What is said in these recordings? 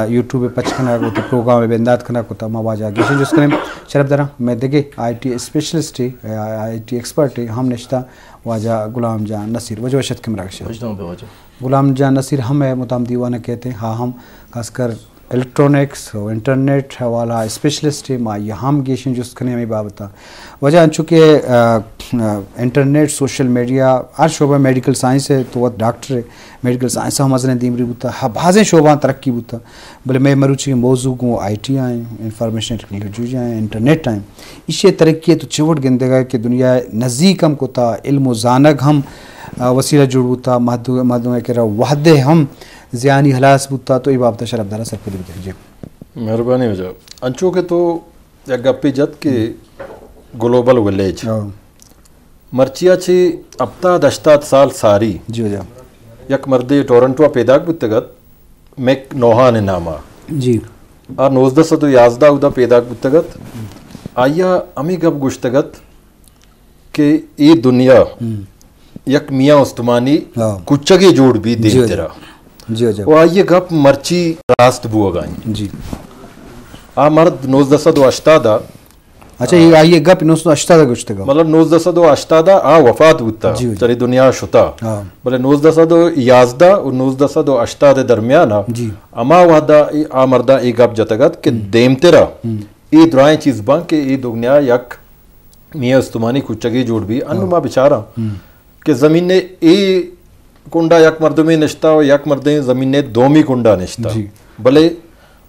یوٹیوب ءَ پچ کنگ ءُ وتی پروگرام ءِ بندات کنگ کتگ۔ ما واجہ ءَ گیشیں جست کنیں۔ شرپ دراں، مئے دگہ آئی ٹی اسپیشلسٹے، آئی ٹی ایکسپرٹے ہم نشتہ، واجہ غلام جان نصیر۔ واجہ وش اتکے مراگش ءَ۔ وش اتکے واجہ۔ غلام جان نصیر ہم مئے مدام دیوان ءَ کئیت، ہا ہم خاص کر الیکٹرانکس ءُ انٹرنیٹ حوالہ اسپیشلسٹے، ما آئی ءَ ہم گیشیں جست کنیں ہمے بابت ءَ۔ واجہ انچو کہ، آ، آ، انٹرنیٹ، سوشل میڈیا، ہر شعبہ، میڈیکل سائنس ءَ تو وت ڈاکٹر ئے، میڈیکل سائنس ءَ ہم مزنیں دیمروی بوتگ، ہا بازیں شعبہاں ترقی بوتگ، بلے مئے مروچی موضوع گوں آئی ٹی ءَ ایں، انفارمیشن ٹیکنالوجی ءَ ایں، انٹرنیٹ ءَ ایں۔ ایشی ءِ ترقی ءَ تو چے وڑ گندگ ئے کہ دنیا ءَ نزیک ہم کتگ، علم ءُ زانگ ہم، آ، وسیلہ جوڑ بوتگ، مردم، مردم ءِ کرا وھد ءِ ہم زیانی ہلاس بوتگ، تو اے بابت ءَ شرپ دار ءَ سرپدی بدئے۔ جی۔ مہربانی واجہ۔ انچو کہ تو یک گپے جت کہ گلوبل ویلیج۔ ہاں۔ مرچی ءَ چہ ہپتاد ہشتاد سال ساری جی واجہ۔ یک مردے ٹورنٹو ءَ پیداک بوتگ ات، مک نوہان ءِ نام ءَ۔ جی۔ آ نوزدہ سد ءُ یازدہ ءَ اودا پیداک بوتگ ات۔ آئی ءَ ہمے گپ گوشتگ ات کہ اے دنیا ہم۔ یک میاں استمانی ہاں۔ کچگے جوڑ بی جی واجہ۔ دیمترا۔ جی واجہ۔ ءُ آئی ءِ گپ مرچی راست بوگ ءَ ایں۔ جی۔ آ مرد نوزدہ سد ءُ ہشتاد ءَ اچھا، اے آئی ءِ گپ نوزدہ سد ءُ ہشتاد ءَ گوشتگ ءَ؟ مطلب، نوزدہ سد ءُ ہشتاد ءَ آ وفات بوتگ، جی، جی۔ چرے دنیا ءَ شتگ۔ ہاں۔ بلے نوزدہ سد ءُ یازدہ ءُ نوزدہ سد ءُ ہشتاد ءِ درمیان ءَ جی۔ ہما وھد ءَ اے، آ مرد ءَ اے گپ جتگ ات کہ ہم۔ دیمتر ءَ ہم۔ اے درائیں چیز باں کہ اے دنیا یک میاں استمانی کچگے جوڑ بی۔ انوں ہاں۔ ما بچاراں ہم۔ کہ زمین ءِ اے کنڈا یک مردمے نشتہ ءُ یک مردمے زمین ءِ دومی کنڈا نشتہ۔ جی۔ بلے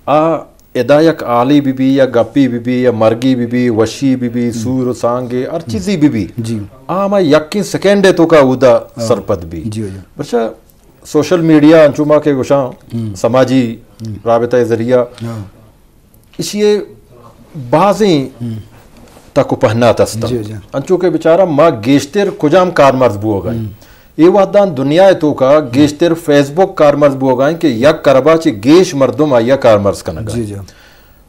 آ ادا یک حالے بہ بی یا گپے بہ بی یا مرگے بہ بی، وشی بہ بی، ہم۔ سور ءُ سانگے، ہر ہم۔ چیزے بہ بی، جی۔ آ ہما یکیں سیکنڈ ءِ توکا اودا ہاں۔ سرپد بی۔ جی، جی۔ پرچا سوشل میڈیا انچو ما کہ گوشاں ہم۔ سماجی ہم۔ رابطہ ءِ ذریعہ ہاں۔ ایشی ءِ بازیں ہم۔ تک ءُ پہنات است انت۔ جی، جی۔ انچو کہ بچاراں ما گیشتر کجام کارمرز بوگ ءَ ایں؟ ہم۔ اے وھداں دنیا ءِ توکا ہم۔ گیشتر فیس بک کارمرز بوگ ءَ ایں کہ یک کربا چہ گیش مردم آئی ءَ کارمرز کنگ ءَ ایں۔ جی، جی۔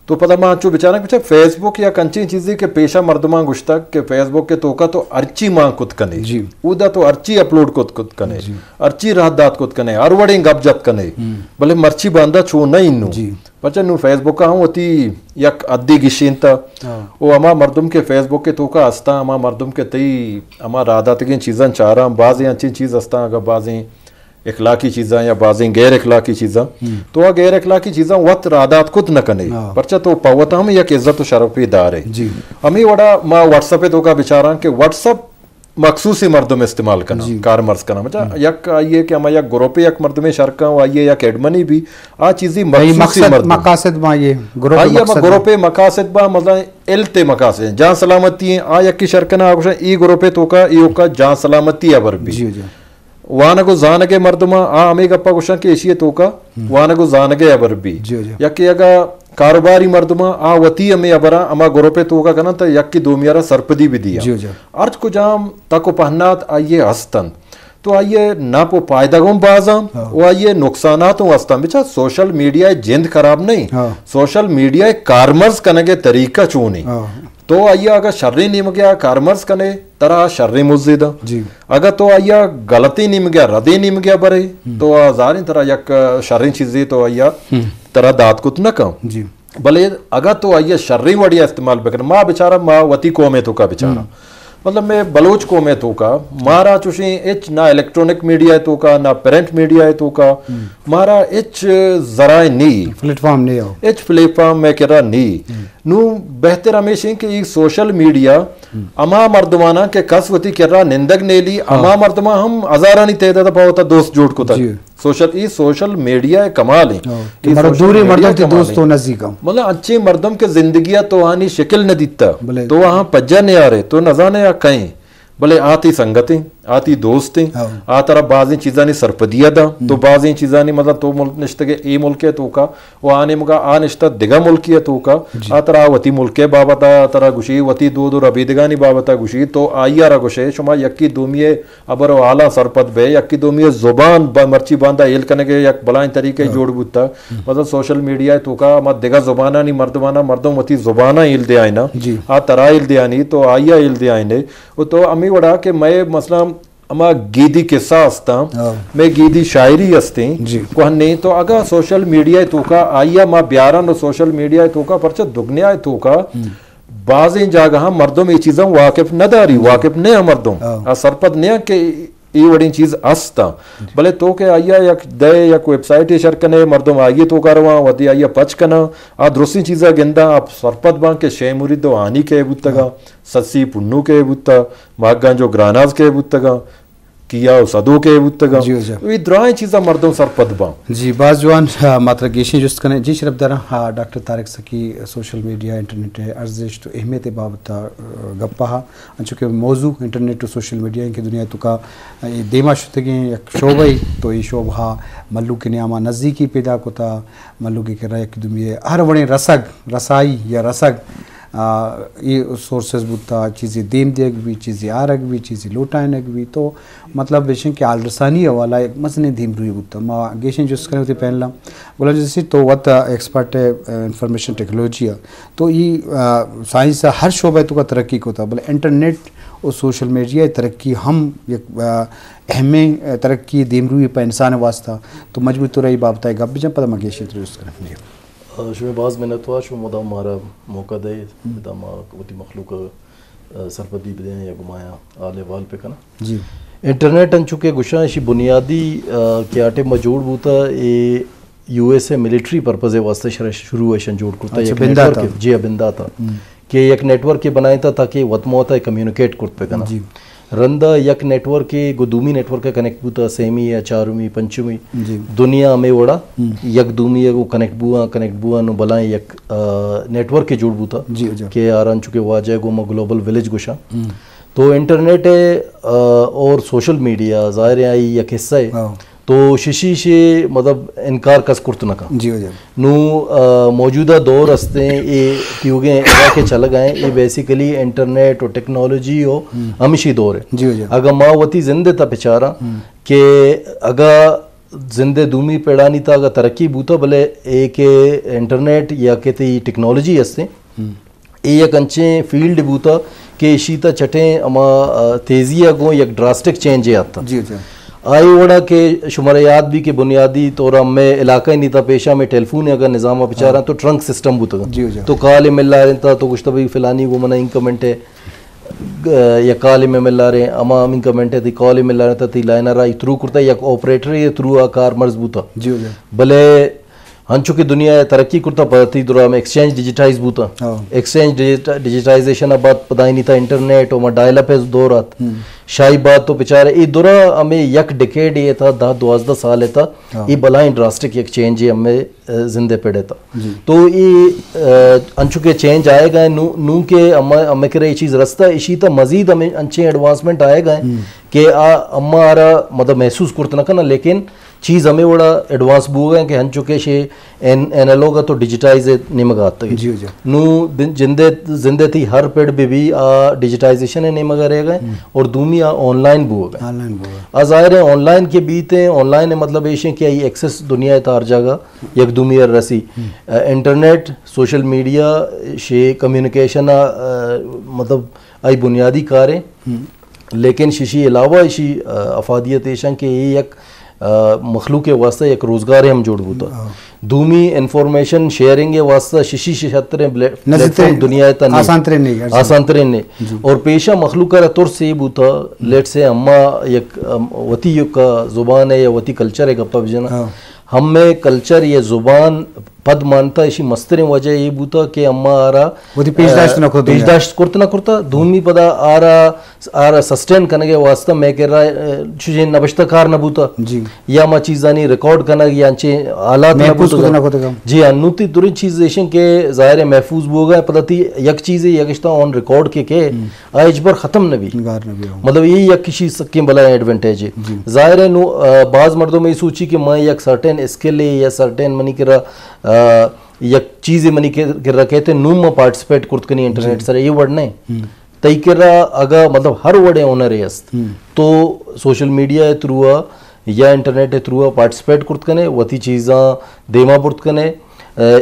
تو پدا ما انچو بچاراں کہ بچار فیس بک یک انچیں چیزے کہ پیشا مردماں گوشتگ کہ فیس بک ءِ توکا تو ہرچی مان کت کنے۔ جی۔ اودا تو ہرچی اپلوڈ کت کت کنے۔ جی۔ ہرچی راہ دات کت کنے، ہر وڑیں گپ جت کنے۔ ہم۔ بلے مرچی باندا چو نہ انوں۔ جی۔ پرچا نوں فیس بک ءَ ہم وتی یک حدے گیشینتہ۔ ہاں۔ او ہما مردم کہ فیس بک ءِ توکا ہستاں، ہما مردم کہ تئی ہما راہ داتگیں چیزاں چاراں، بازیں انچیں چیز ہستاں، اگاں بازیں اخلاقی چیزاں یا بازیں غیر اخلاقی چیزاں، ہم۔ تو آ غیر اخلاقی چیزاں وت راہ دات کت نہ کنے۔ ہاں۔ پرچا تو پہ وت ہم یک عزت ءُ شرفے دارے۔ جی۔ ہمے وڑا ما واٹس ایپ ءِ توکا بچاراں کہ واٹس ایپ مخصوصیں مردم استعمال کناں، جی۔ کارمرز کناں۔ مطلب، ہم۔ یک آئی ءِ کہ ہما یک گروپے یک مردمے شر کن ءُ آئی ءِ یک ایڈمنی بی، آ چیزی مخصوصیں مردم۔ مقاصد باں، یہ گروپ آئی ءِ مقصد گروپے مقاصد باں، مثلاً ہیلتھ ءِ مقاصد، جان سلامتی ایں، آ یکے شر کن ءَ آ گوشاں، اے گروپے توکا، اے اوکا جان سلامتی ءِ ہبر بی۔ جی، جی۔ وانگ ءُ زانگ ءِ مردماں آ ہمے گپا گوشاں کہ ایشی ءِ توکا ہم۔ وانگ ءُ زانگ ءِ ہبر بی۔ جی، جی۔ یکے اگاں کاروباری مردماں آ وتی ہمے ہبراں ہما گروپ ءِ توکا کناں تہ یکے دومی ءَ را سرپدی بدیاں۔ جی، جی۔ ہرچ کجام تک ءُ پہنات آئی ءِ ہست انت۔ تو آئی ءِ نپ ءُ پائدگ ہم باز انت ہاں۔ ءُ آئی ءِ نقصانات ہم ہست انت۔ بچار سوشل میڈیا ءِ جند خراب نہ انت۔ ہاں۔ سوشل میڈیا ءِ کارمرز کنگ ءِ طریقہ چون انت؟ ہاں۔ تو آئی ءَ اگاں شریں نیمگے ءَ کارمرز کنے، ترا آ شریں مزے داں۔ جی۔ اگاں تو آئی ءَ غلطیں نیمگے ءَ، ردیں نیمگے ءَ برے، ہم۔ تو آ ظاہریں ترا یک شریں چیزے تو آئی ءَ ہم۔ ترا دات کت نہ کن۔ جی۔ بلے اگاں تو آئی ءَ شریں وڑے ءَ استعمال بکن، ما بچارا ما وتی قوم ءِ توکا بچارا۔ ہم۔ مطلب، مئے بلوچ قوم ءِ توکا مارا چوشیں ہچ نہ الیکٹرانک میڈیا ءِ توکا، نہ پرنٹ میڈیا ءِ توکا، ہم۔ مارا ہچ ذرائع نی۔ پلیٹ فارم نی ہو۔ ہچ پلیٹ فارم مئے کرا نی۔ ہم۔ نوں بہتر ہمیش انت کہ اے سوشل میڈیا ہم۔ ہما مردماناں کہ کس وتی کرا نندگ نیلی، ہاں۔ ہما مردماں ہم ہزارانی تعداد ءَ پہ وتا دوست جوڑ کتگ۔ جی۔ سوشل، اے سوشل میڈیا ءِ کمال انت۔ ہاں۔ کہ اے مارا سوشل دوریں میڈیا مردم تئی کمال دوست انت۔ تو نزیک انت۔ مطلب، انچیں مردم کہ زندگی ءَ تو آہانی شکل نہ دیتہ، بلے تو آہاں پجا نیارے، تو نزانے آ کئے انت۔ بلے آ تئی سنگت انت، آ تئی دوست انت، ہاں۔ آ ترا بازیں چیزانی سرپدی ءَ داں، ہم۔ تو بازیں چیزانی، مطلب، تو ملک نشتگے اے ملک ءِ توکا، ءُ آ نیمگا آ نشتہ دگہ ملکے ءِ توکا، جی۔ آ ترا وتی ملک ءِ بابت ءَ ترا گوشی، وتی دود ءُ ربیدگانی بابت ءَ گوشی، تو آئی ءَ را گوشے، شما یکی دومی ءِ ہبر ءُ حالاں سرپد بئے، یکی دومی ءِ زبان ب-، مرچی باندا ہیل کنگ ءِ یک بلاہیں طریقے ہاں۔ جوڑ بوتہ۔ ہم۔ مطلب، سوشل میڈیا ءِ توکا ما دگہ زبانانی مردماناں، مردم وتی زباناں ہیل دیائیناں، جی۔ آ ترا ہیل دیانی، تو آئی ءَ ہیل دیائینے۔ ءُ تو ہمے وڑا کہ مئے مثلاً ہما گیدی قصہ استاں، ہاں۔ مئے گیدی شاعری استیں، جی۔ کوہنیں، تو اگاں سوشل میڈیا ءِ توکا آئی ءَ ما بیاراں، سوشل میڈیا ءِ توکا، پرچہ دگنیا ءِ توکا بازیں جاگہاں مردم اے چیزاں واقف نہ داری، جی۔ واقف نہ ایں مردم، ہاں۔ آ سرپد نہ ایں کہ اے وڑیں چیز استاں۔ بلے تو کہ آئی ءَ یک دئے، یک ویب سائٹے شر کنے، مردم آئی ءِ توکا رواں، وتی آئی ءَ پچ کناں، آ درستیں چیزاں گنداں، آ سرپد باں کہ شے مرید و ہانی کئے بوتگاں، سسی پنو کئے بوتا، ماگاں جو گراناز کئے بوتگاں، کیا و سدو کئے بوتگاں۔ جی، جی۔ اے درائیں چیزاں مردم سرپد باں۔ جی، باز جوان، آ، ما ترا گیشیں جست کنیں۔ جی، شرپ داراں، آ، ڈاکٹر طارق سکی، سوشل میڈیا، انٹرنیٹ ءِ ارزشت و اہمیت ءِ بابت ءَ، آ، گپ ءَ، انچو کہ موضوع انٹرنیٹ و سوشل میڈیا ایں کہ دنیا ءِ توکا اے دیما شتگیں یک شعبہ ای، تو اے شعبہ ءَ مھلوک ءِ نیاما نزیکی پیدا کتا، مھلوک ءِ کرا یک دومی ءِ ہر وڑیں رسگ، رسائی یا رسگ، آ، اے سورسز بوتا، چیزے دیم دیگ بی، چیزے آرگ بی، چیزے لوٹائینگ بی۔ تو مطلب ایش ایں کہ حال رسانی حوالہ یک مزنیں دیمروی بوتا۔ ما گیشیں جست کنیں وتی پینل ءَ۔ غلام جدید سیٹھ، تو وت ایکسپرٹ ئے، آ، انفارمیشن ٹیکنالوجی ءَ۔ تو اے، آ، سائنس ءَ ہر شعبہ ءِ توکا ترقی کتا، بلے انٹرنیٹ و سوشل میڈیا ءِ ترقی ہم یک، آ، اہمیں، آ، ترقی دیمروی پہ انسان ءِ واسطہ۔ تو مجبور تو رہی بابت ءَ گپ بجن، پدا ما گیشیں تر جست کنیں۔ آ، شمئے باز منتوار، شما مدام مارا موقع دئے، ادا ما وتی مخلوق ءَ، آ، سرپدی بدیاں یا گمایاں حال احوال پہ کناں۔ جی۔ انٹرنیٹ انچو کہ گوشاں، ایشی بنیادی، آ، کہ آ ٹائم ءَ جوڑ بوتا، اے یو ایس اے ملٹری پرپز ءِ واسطہ شر-، شروع ایشاں جوڑ کرتا، اچھا، یک بندات نیٹورک ءَ۔ جی ہاں، بندات ءَ۔ ہم۔ کہ یک نیٹورک ءَ بنائینتا تاکہ وت ماں وت ءَ کمیونیکیٹ کرت بہ کناں۔ جی۔ رندا یک نیٹورک ءَ گوں دومی نیٹورک ءَ کنیکٹ بوتا، سیمی یا چارمی، پنچمی۔ جی۔ دنیا ہمے وڑا ہم۔ یک دومی ءَ گوں کنیکٹ بواں، کنیکٹ بواں، نوں بلاہیں یک، آ، نیٹورک ءَ جوڑ بوتا۔ جی، جی۔ کہ آران چونکہ واجہ ءَ گوں ما گلوبل ویلیج گوشاں۔ ہم۔ تو انٹرنیٹ ءَ، آ، اور سوشل میڈیا ظاہر ہے آئی یک حصہ ہے۔ ہاں۔ تو ششی شے مطلب انکار کس کرت نہ کن۔ جی، جی۔ نوں، آ، موجودہ دور ہستیں، اے تیوگیں ادا کہ چلگا ہیں، اے بیسیکلی انٹرنیٹ و ٹیکنالوجی و ہم۔ ہمشی دور ہے۔ جی، جی۔ اگاں ما وتی زند ءَ تا بچاراں ہم۔ کہ اگاں زند ءِ دومی پیڑانی تا اگاں ترقی بوتا، بلے اے کہ انٹرنیٹ یا کہ تئی ٹیکنالوجی ہستیں، ہم۔ اے یک انچیں فیلڈ بوتا کہ ایشی تا چٹیں ہما، آ، تیزی ءَ گوں یک ڈراسٹک چینج ءَ آتا۔ جی، جی۔ آئی وڑا کہ شمارا یاد بی کہ بنیادی طور ءَ مئے علاقہ ءِ نیتا پیشا مئے ٹیلیفون ءِ اگاں نظام ءَ بچاراں ہاں۔ تو ٹرنک سسٹم بوتگا۔ جی، جی۔ تو کال ءَ ملاریں تا تو گوشتا بھئی فلانی گوں منا انکمنٹ ہے، گ-، یا کال ءَ ملاریں، ہما ہم انکمنٹ ہے، تئی کال ءَ ملاریں تا تئی لائن ءَ را تھرو کرتا، یک آپریٹر ءِ تھرو آ کار مرز بوتا۔ جی، جی۔ بلے انچو کہ دنیا ءَ ترقی کرتا، پدا تئی درا ہم ایکسچینج ڈیجیٹائز بوتا۔ ہاں۔ ایکسچینج ڈیجیٹ-، ڈیجیٹائزیشن ءَ بعد پدا آئی نیتا انٹرنیٹ و ما ڈائل اپ ءِ دور آت۔ ہم۔ شاہی بعد تو بچارے، اے درا ہمیں یک ڈیکیڈ ءِ تا، دہ دوازدہ سال ءِ تا، ہاں۔ اے بلائیں ڈراسٹک یک چینج ءِ ہمیں، آ، زند ءِ پڑ ءِ تا۔ جی۔ تو اے، آ، انچو کہ چینج آئے گا، نو، نو کہ ہم-، ہمیں کرے اے چیز رستا، اشی تا مزید ہمیں انچیں ایڈوانسمنٹ آئے گا ہم۔ کہ آ ہما آرا مطلب محسوس کرت نہ کنا، لیکن چیز ہمے وڑا ایڈوانس بوگا ہیں کہ ہنچو کہ شے این-، اینالوگ تو ڈیجیٹائز نیمگا آتگ۔ جی، جی۔ نو دن-، جندے، زندے تئی ہر پڑ بہ بی آ ڈیجیٹائزیشن نیمگا رہ گئے ہم۔ اور دومی آ آن لائن بوگا۔ آن لائن بوگا۔ آ ظاہر ہے آن لائن کے بیتے، آن لائن مطلب ایشیں کہ آئی ایکسس دنیا تا ہر جگہ یک دومی ار رسی۔ ہم۔ آ، انٹرنیٹ، سوشل میڈیا، شے کمیونیکیشن آ، آ، مطلب آئی بنیادی کاریں۔ ہم۔ لیکن ششی علاوہ اشی، آ، افادیت ایشاں کہ اے یک، آ، مخلوق ءِ واسطہ یک روزگارے ہم جوڑ بوتا۔ ہاں۔ دومی انفارمیشن شیئرنگ ءِ واسطہ ششی شتریں بلے-، نزیک پلیٹ فارم ترین، دنیا ءِ تہا نہیں۔ آسان ترین نہیں، آسان ترین نہیں۔ جی۔ اور پیشہ مخلوق ءَ را ترس اے بوتا، ہم۔ لیٹ سے ہما یک، ام، وتی یک زبان ہے یا وتی کلچر ہے گپا بجنا۔ ہاں۔ ہمے کلچر یا زبان پد مانتا، اشی مستریں وجہ اے بوتا کہ اما آرا وتی پیش داشت نہ کرتا۔ پیش داشت کرت نہ کرتا، دومی پدا آرا، آرا سسٹین کنگے واسطہ میں کرا، اے، چوشیں نبشتہ کار نہ بوتا۔ جی۔ یا ما چیزانی ریکارڈ کنگ یا انچیں حالات نہ محفوظ بوتا۔ کرتا نہ کرتا۔ جی ہاں، نو تی دریں چیز ایشیں کہ ظاہر ہے محفوظ بوگا، پدا تی یک چیزے یک اشتا آن ریکارڈ کے کہ ہم۔ آ ہچبر ختم نہ بی۔ گار نہ بی، ہاں۔ مطلب، اے یک کشی سکیں بلائیں ایڈوانٹیج ہے۔ جی۔ ظاہر ہے، نو، آ، باز مردم اے سوچی کہ میں یک سرٹین اسکل ہے یا سرٹین منی کرا، آ، یک چیز منی کر-، کرا کہتے، نو میں پارٹیسپیٹ کرت کنی انٹرنیٹ جی۔ سر، اے وڑ نہیں۔ ہم۔ تئی کرا اگا، مطلب، ہر وڑے ہنر ہے است۔ ہم۔ تو سوشل میڈیا ہے تھرو آ یا انٹرنیٹ ءِ تھرو ءَ پارٹیسپیٹ کرت کنے، وتی چیزاں دیما برت کنے۔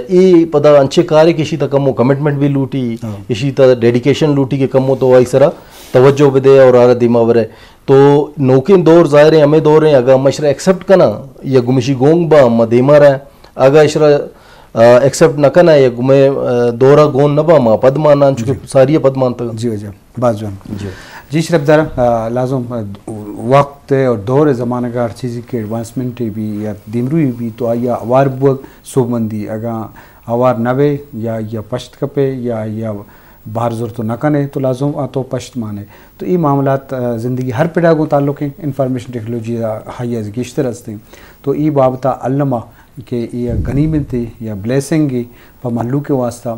اے پدا انچیں کارے کہ اشی تا کمو کمٹمنٹ بھی لوٹی، ہاں۔ اشی تا ڈیڈیکیشن لوٹی کہ کمو تو آئی سرا توجہ بدے اور آرا دیما برے۔ تو نوکیں دور ظاہر ہیں ہمیں دور ہیں، اگر ہم اشرا ایکسپٹ کنا یا گمشی گونگ با ما دیما رہا، اگر اشرا ایکسپٹ نہ کنا یا گمے دورا گون نہ با ما پد مانا، چونکہ ساری پد مانتا۔ جی جی، باز جوان۔ جی۔ جی شرف دار، آ، لازم، آ، وقت اور دور زمانہ کا ہر چیزی کے ایڈوانسمنٹ بھی یا دیمروی بھی تو آیا اوار بوگ سوبمندی، اگاں اوار نہ بے یا یا پشت کپے یا یا بہر زرت نہ کنے تو لازم آ تو پشت مانے۔ تو اے معاملات، آ، زندگی ہر پڑا گوں تعلق ہیں، انفارمیشن ٹیکنالوجی ہائی از گیشتر ہستے۔ تو اے بابتا علما کہ اے غنیمت یا بلیسنگ پہ مہلوک واسطہ،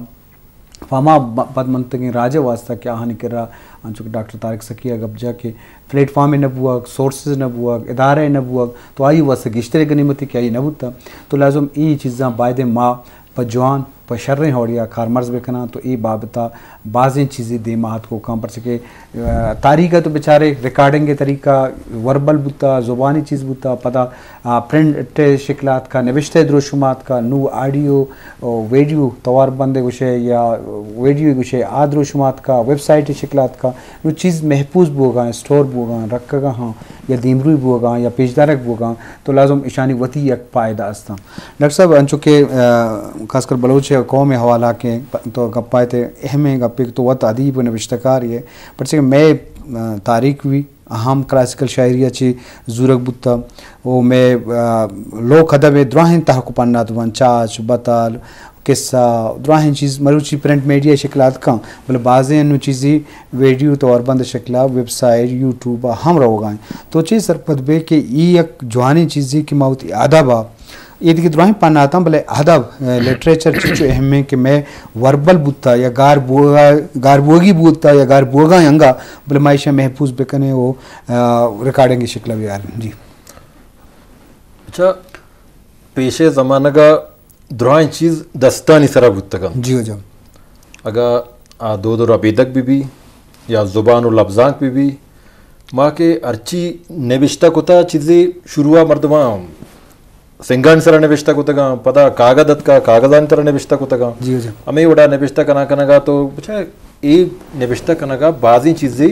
پہ ہما ب-، پد منتگیں راج واسطہ کہ آہانی کرا انچو کہ ڈاکٹر طارق سخی ء گپ جا کہ پلیٹ فارم نہ بوگ، سورسز نہ بوگ، ادارہ نہ بوگ، تو آئی واسطہ گیشتر غنیمت کہ آئی نہ بوتا۔ تو لازم اے چیزاں بایدیں ما پہ جوان، پہ شریں ہوڑیا کارمرز بکناں۔ تو اے بابتا بازیں چیزے دیما آتکو کاں، پرچہ کہ، آ، تاریخ ء تو بچارے ریکارڈنگ ء طریقہ وربل بوتا، زبانی چیز بوتا، پدا، آ، پرنٹ شکل آتکا، نوشتہ دروشم آتکا، نو آڈیو، او، ویڈیو توار بندے گوشے یا ویڈیو گوشے آ دروشم آتکا، ویب سائٹ شکل آتکا، نو چیز محفوظ بوگا، اسٹور بوگا، رکھگا ہاں یا دیمروی بوگا یا پیشدارک بوگا، تو لازم اشانی وتی یک فائدہ استاں۔ ڈاکٹر صاحب، انچو کہ، آ، خاص کر بلوچ قوم حوالہ کے تو گپائے تے اہم گپے تو وت ادیب و نوشتہ کار یہ، پرچہ کہ میں، آ، تاریخ بھی اہم کلاسیکل شاعری ء چہ زورگ بوتگ و مئے، آ، لوک ادب ء دراہیں تہک و پنات بنت، چاچ، بتل، قصہ، دراہیں چیز مروچی پرنٹ میڈیا ء شکل ء اتکاں، بلے بازیں انو چیزی ویڈیو تواربند ء شکل ء ویب سائٹ، یوٹیوب ء ہم روگ ء انت۔ تو چے سرپد بے کہ ای یک جوانیں چیزے کہ ما وتی ادب ء اے دگہ دراہیں پناتاں، بلے ادب، آ، لٹریچر چنچو اہم ایں کہ مئے وربل بوتا یا گار بوگا، گار بوگی بوتا یا گار بوگا انگا، بلے ما ایشاں محفوظ بکنیں و، آ، ریکارڈنگ شکل بیاریں۔ جی۔ اچھا، پیشے زمانگا دراہیں چیز دستانی سرا بوتگاں۔ جی ہو جان۔ اگا آ دود و ربیدگ بہ بی یا زبان و لبزانک بہ بی، ما کہ ہرچی نبشتہ کتا چیزے شروع ء مردماں سنگانی سرا نبشتہ کتگاں، پدا کاگد اتکا، کاگدانی سرا نبشتہ کتگاں۔ جی، جی۔ ہمے وڑا نبشتہ کناں کنگا تو بچا اے نبشتہ کنگا بازیں چیزے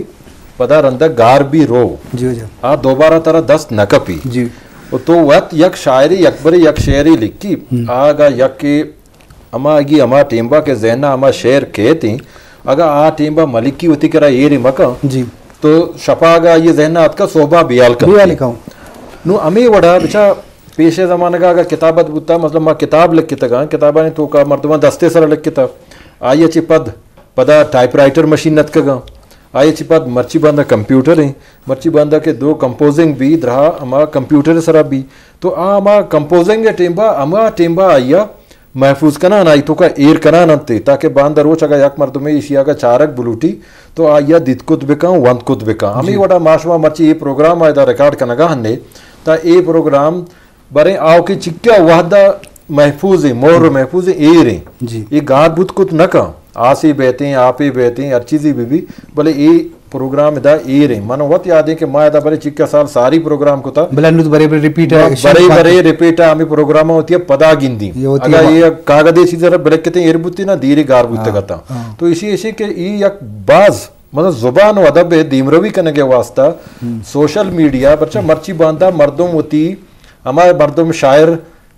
پدا رندا گار بھی رو۔ جی، جی۔ آ دوبارہ ترا دست نہ کپی۔ جی۔ و تو وت یک شاعری یک برے یک شعری لکھی، ہم۔ آگا یک ہما اگی ہما ٹیمبا کہ ذہنا ہما شعر کیت ایں، اگا آ ٹیمبا ملکی وتی کرا ایر مکن، جی۔ تو شپا اگا آئی ذہنا اتکا صحبا بیال کن۔ بیال کن۔ نو ہمے وڑا بچا پیش زمانگا اگا کتابت بوتا، مطلب ما کتاب لکھتگاں، کتابانی توکا مردمان دستے سرا لکھتا، آئی چی پد پدا ٹائپ رائٹر مشین اتکگاں، آئی چی پد مرچی باندا کمپیوٹر ایں، مرچی باندا کہ دو کمپوزنگ بی درہا ہما کمپیوٹر سرا بی، تو آ ہما کمپوزنگ ٹیمبا ہما ٹیمبا آئی محفوظ کنان، آئی توکا ایر کنان انت، تاکہ باندا روچ اگا یک مردمے ایشی اگا چارگ بلوٹی تو آئی دیت کت بکن، وند کت بکن۔ ہمیں جی۔ وڑا ما شما مرچی اے پروگرام آئیدا ریکارڈ کنگا ہنے، تا اے پروگرام برے آوکیں چکیا وہدا محفوظ ایں، مہر محفوظ ایں، ایر ایں۔ جی۔ اے گار بوت کت نہ کن، آسے بیتیں، آپے بیتیں، ہر چیزی بہ بی، بلے اے پروگرام ادا ایر ایں۔ من وت یاد ایں کہ ما ادا برے چکا سال ساری پروگرام کتا۔ بلے انو تو برے برے ریپیٹ ہے، برے برے ریپیٹ ہے، ہمیں پروگرام ہوتی ہے پدا گندی۔ اگا یہ کاغذے چیز را بلکتے ایر بوتی نا، دیری گار بوتگتا۔ ہاں۔ تو اسی، اسی کہ ای یک باز، مطلب زبان و ادب دیمروی کنگے واسطہ سوشل میڈیا، پرچہ مرچی باندا مردم وتی ہما مردم شاعر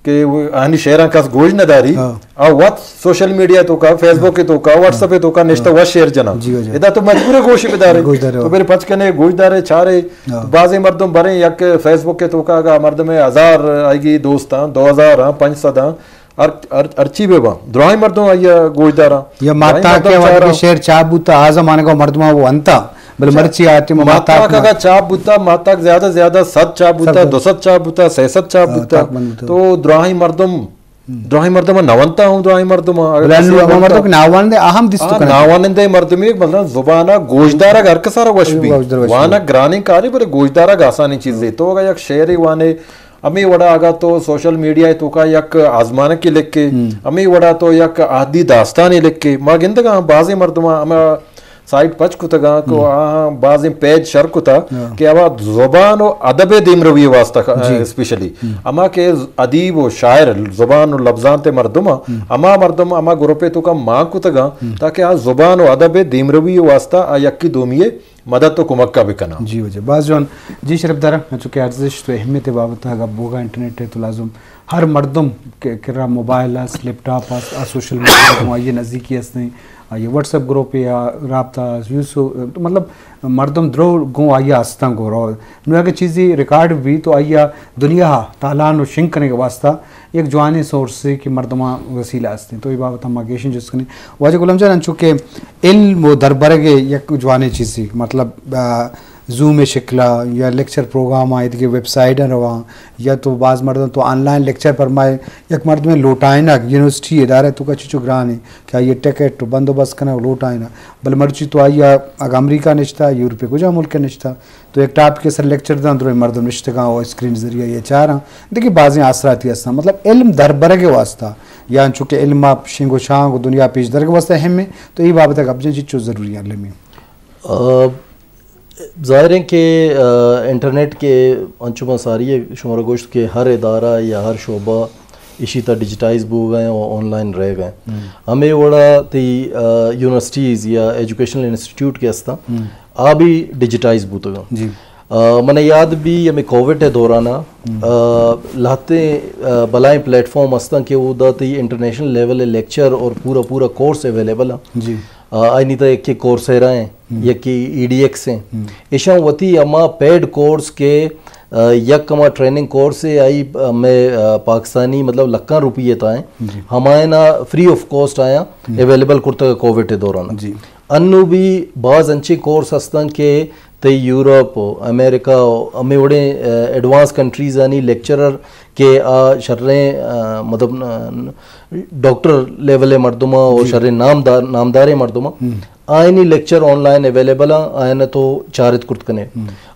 کہ آنی شعراں کس گوش نہ داری، ہاں۔ آ وت سوشل میڈیا توکا، فیس بک توکا، واٹس ایپ توکا نشتہ، ہاں۔ وت شعر جنا۔ جی، جی۔ ادا تو مجبور ہے گوش بدارے۔ گوش دارے، تو ہاں۔ میرے پچ کنے گوش دارے، چارے۔ ہاں۔ بازیں مردم بریں یک فیس بک توکا اگا مردم ہزار آئیگی دوستاں، دو ہزار ہاں، پنچ سد ہاں، ہر، ہر، ہرچی بہ باں، دراہیں مردم آئی ء گوشداراں۔ یا دراہیں ماتاک مردم ء وہدے چاراں۔ کہ شعر چاپ بوتا، آ زمانگ ء مردم ء وہ انتا، بلے مرچی آ ٹیم ء ماتاک ماتاک اگاں چاپ بوتا، ماتاک زیادہ زیادہ صد چاپ بوتا، سد۔ دو سد چاپ بوتا، سئے سد چاپ ہاں، بوتا۔ تاک بند بوتا۔ تو دراہیں مردم، دراہیں مردم ء نہ ونتا ہوں، دراہیں مردم ء اگر بلے کسے انو ہما ونتا مردم کہ ناوانندے آ ہم دیست آ کنت۔ ناوانندے مردمے، مطلب زبان ء گوشدار ء ہر کسا را وش بی۔ گوشدار وش بی۔ وانگ گرانیں کارے، بلے گوشدار ء آسانیں چیزے۔ تو اگاں یک شعرے وانے، ہمے وڑا اگاں تو سوشل میڈیا ء توکا یک آزمانکے لکھے، ہم۔ ہمے وڑا تو یک عہدی داستانے لکھے۔ ما گندگاں بازیں مردماں ہما سائٹ پچ کتگاں کہ آہاں بازیں پیج شر کتا کہ ہما زبان و ادب ءِ دیمروی ءِ واسطہ، اسپیشلی ہما کہ ادیب و شاعر، زبان و لبزانت ءِ مردم آں، ہما مردم ہما گروپ ءِ توکا مان کتگاں تاکہ آ زبان و ادب ءِ دیمروی ءِ واسطہ آ یکی دومی ءِ مدد و کمک ءَ بکناں۔ جی واجہ، باز جوان۔ جی شرف دارا، چونکہ ارزشت و اہمیت ءِ بابت ءَ گپ بوگا انٹرنیٹ ءِ، تو لازم ہر مردم کہ کرا موبائل است، لیپ ٹاپ است، آ سوشل میڈیا گوں آئی ءِ نزیکی استیں، آئی ءِ واٹس ایپ گروپ یا رابطہ، یوسو، مطلب مردم درو گوں آئی ءَ استاں گوں رو۔ نوں اگہ چیزے ریکارڈ بی تو آئی ءَ دنیا ءَ تالان و شنگ کنگ ءِ واسطہ یک جوانیں سورسے کہ مردماں وسیلہ استیں۔ تو اے بابت ءَ ما گیشیں جست کنیں۔ واجہ غلام جان، انچو کہ علم و دربرگ ءِ یک جوانیں چیزے، مطلب، آ، زوم ءِ شکل ءَ یا لیکچر پروگرام ءَ، ایدگہ ویب سائٹ ءَ رواں، یا تو باز مردم تو آن لائن لیکچر پرمائے، یک مردمے لوٹائینگ یونیورسٹی ادارہ ءِ توکا چچو گران ایں کہ آئی ءِ ٹکٹ و بندوبست کنگ و لوٹائینگ، بلے مرچی تو آئی ءَ اگہ امریکہ نشتہ، یورپ ءِ کجا ملک ءَ نشتہ، تو یک ٹاپک ءِ سر لیکچر داں، درو مردم نشتگاں و اسکرین ءِ ذریعہ ءَ چاراں۔ دگہ بازیں آسراتی ہستاں، مطلب علم دربرگ ءِ واسطہ یا انچو کہ علم ءِ شنگ و شانگ و دنیا پیش درگ ءِ واسطہ اہم ایں، تو اے بابت ءَ گپ جن چچو ضروری ایں علمی؟ آ، ظاہر ایں کہ، آ، انٹرنیٹ کہ انچو ما ساری ءَ شمارا گوشت کہ ہر ادارہ یا ہر شعبہ ایشی تہ ڈیجیٹائز بوگ ءَ ایں و آن لائن رہگ ءَ ایں۔ ہمے وڑا تئی، آ، یونیورسٹیز یا ایجوکیشنل انسٹیٹیوٹ کہ ہستاں، آ بھی ڈیجیٹائز بوتگاں۔ جی۔ آ، من یاد بھی ہمے کووڈ ءِ دوران ءَ، آ، لہتیں، آ، بلائیں پلیٹ فارم ہستاں کہ اودا تئی انٹرنیشنل لیول ءِ لیکچر اور پورا پورا کورس اویلیبل ایں۔ جی۔ آ، آئینی تہ یکے کورسیرا ایں، یکے ای ڈی ایکس ایں۔ ایشاں وتی ہما پیڈ کورس کہ، آ، یک ہما ٹریننگ کورس ایں، آئی، آ، مئے، آ، پاکستانی مطلب لکاں روپی ءِ تہ ایں، ہمایاں فری آف کاسٹ آیاں اویلیبل کرتگ کووڈ ءِ دوران۔ جی۔ انوں بھی باز انچیں کورس ہستاں کہ تئی یورپ و امریکہ و ہمے وڑیں، آ، ایڈوانس کنٹریز آنی لیکچرر کہ آ شریں، آ، مطلب، آ، ڈاکٹر لیول ءِ مردماں و شریں نامدار، نامداریں مردماں، آئینی لیکچر آن لائن اویلیبل آں، آیاں تو چارت کرت کنے۔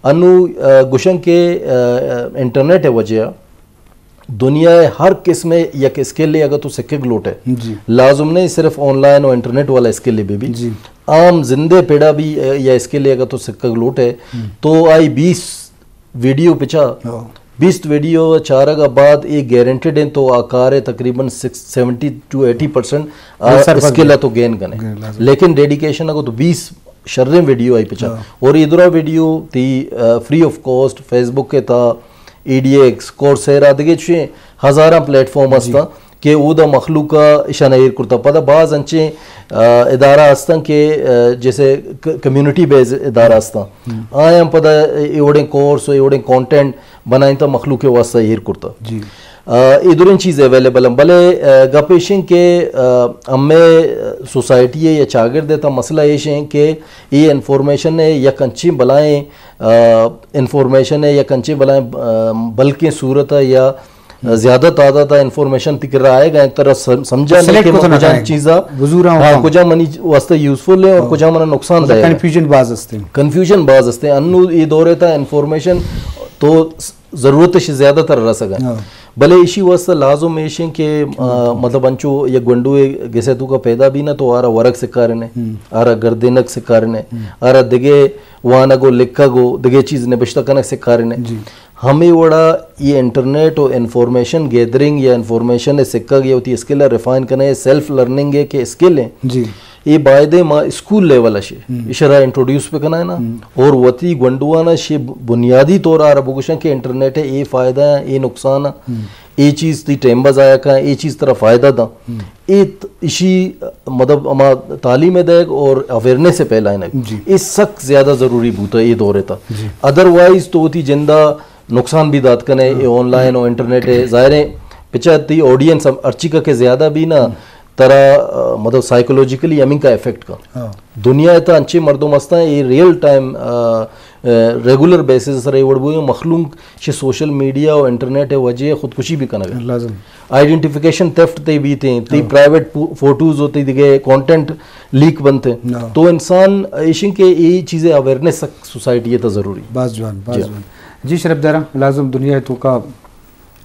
انوں، آ، گوشن کہ، آ، انٹرنیٹ ءِ وجہ ءَ دنیا ءِ ہر قسم ءِ یک اسکلے اگہ تو سکگ لوٹ ئے، جی۔ لازم نہ ایں صرف آن لائن و انٹرنیٹ والا اسکلے بہ بی۔ جی۔ عام زندے پڑا بھی، آ، یا اسکلے اگہ تو سکگ لوٹ ئے، تو آئی بیس ویڈیو پچا، بیست ویڈیو چارگ ءَ بعد اے گارنٹیڈ ایں تو آ کار ءِ تقریباً سکس، سیونٹی ٹو ایٹی پرسنٹ آ اسکل ءَ تو گین کنے۔ لیکن ڈیڈیکیشن اگہ تو بیس شریں ویڈیو آئی پچا۔ اور اے درا ویڈیو تئی، آ، فری آف کاسٹ فیس بک ءِ تہ، ای ڈی ایکس، کورسیرا، دگہ چوشیں ہزاراں پلیٹ فارم ہستاں کہ اودا مخلوق ءَ ایشاں ایر کرتا۔ پدا باز انچیں، آ، ادارہ ہستاں کہ، آ، جیسے ک-، کمیونٹی بیس ادارہ ہستاں۔ آیاں پدا اے وڑیں کورس و اے وڑیں کانٹینٹ بنائینتا مخلوق ءِ واسطہ ایر کرتا۔ جی۔ آ، اے دریں چیز اویلیبل ایں، بلے، آ، گپ ایش ایں کہ، آ، ہمے سوسائٹی ءِ یا چاگرد ءِ تہ مسئلہ ایش ایں کہ اے انفارمیشن ءِ یک انچیں بلائیں، آ، انفارمیشن ءِ یک انچیں بلائیں، آ، بلکیں صورت ءَ یا زیادہ تعداد ءَ انفارمیشن تئی کرا آئیگ ءَ، ترا سم-، سمجھا نہیں کہ من کجام چیزا، ہاں، کجام منی واسطہ یوزفل ایں اور کجام منا نقصان دہ ایں۔ کنفیوژن باز ہستیں۔ کنفیوژن باز ہستیں۔ انوں اے دور ءِ تہ انفارمیشن تو س-، ضرورت ءَ زیادہ تر رسگ ءَ۔ بلے ایشی واسطہ لازم ایش ایں کہ، آ، مطلب انچو یک گونڈوے گس ءِ توکا پیدا بی نا تو آرا ورگ سکارنے، آرا گردینگ سکارنے، آرا دگہ وانگ و لکھگ و دگہ چیز نبشتہ کنگ سکارنے۔ جی۔ ہمے وڑا اے انٹرنیٹ و انفارمیشن گیدرنگ یا انفارمیشن ءِ سکگ یا وتی اسکل ءَ ریفائن کنگ، سیلف لرننگ ءِ کہ اسکل ایں، جی۔ اے بایدیں ما اسکول لیول ءَ شے ایشرا انٹروڈیوس بکنائینا اور وتی گونڈوان ءَ شے بنیادی طور ءَ آرا بگوشاں کہ انٹرنیٹ ءِ اے فائدہ ایں، اے نقصان ایں، اے چیز تئی ٹائم ءَ ضائع کاں، اے چیز ترا فائدہ داں۔ اے ت-، ایشی مطلب ہما تعلیم ءِ دیگ اور اویئرنس ءِ پھیلائینگ، جی۔ اے سک زیادہ ضروری بوتا اے دور ءِ تہ۔ جی۔ ادروائز تو وتی جند ءَ نقصان بھی دات کنے، اے آن لائن و انٹرنیٹ ءِ۔ ظاہر ایں پچا تئی آڈینس ہم ہرچی کا کہ زیادہ بی نا، ترا، آ، مطلب سائیکولوجیکلی ہمینکا افیکٹ کا۔ دنیا ءِ تہ انچیں مردم ہستاں، اے ریئل ٹائم، آ، آ، ریگولر بیسز سر اے وڑ بوئیں مخلوق چہ سوشل میڈیا و انٹرنیٹ ءِ وجہ ءَ خودکشی بھی کنگ ءَ۔ لازم۔ آئیڈینٹیفیکیشن تھیفٹ تئی بیتیں، تئی پرائیویٹ پو-، فوٹوز و تئی دگہ کانٹینٹ لیک بنتے۔ تو انسان ایشیں کہ اے چیزیں اویئرنس سک سوسائٹی ءِ تہ ضروری۔ باز جوان، باز جوان۔ جی شرف دارا، لازم دنیا ءِ توکا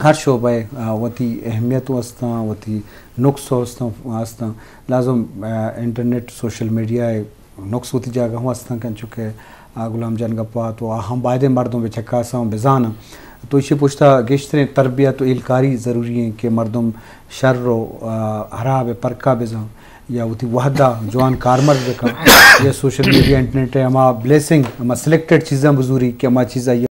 ہر شعبہ ءِ، آ، وتی اہمیت و استاں، وتی نقص و استاں، استاں۔ لازم، آ، انٹرنیٹ، سوشل میڈیا ءِ نقص وتی جاگہ ہوں ہستاں کہ انچو کہ، آ، غلام جان گپا تو آ ہم بایدیں مردم بچکاساں بزاناں۔ تو ایشی پشتا گیشتریں تربیت و ایلکاری ضروری ہیں کہ مردم شر و، آ، حراب پرکا بزان یا وتی وحدہ جوان کارمرز بکن یا سوشل میڈیا انٹرنیٹ ہما بلیسنگ ہما سلیکٹڈ چیزاں بزوری کہ ہما چیزا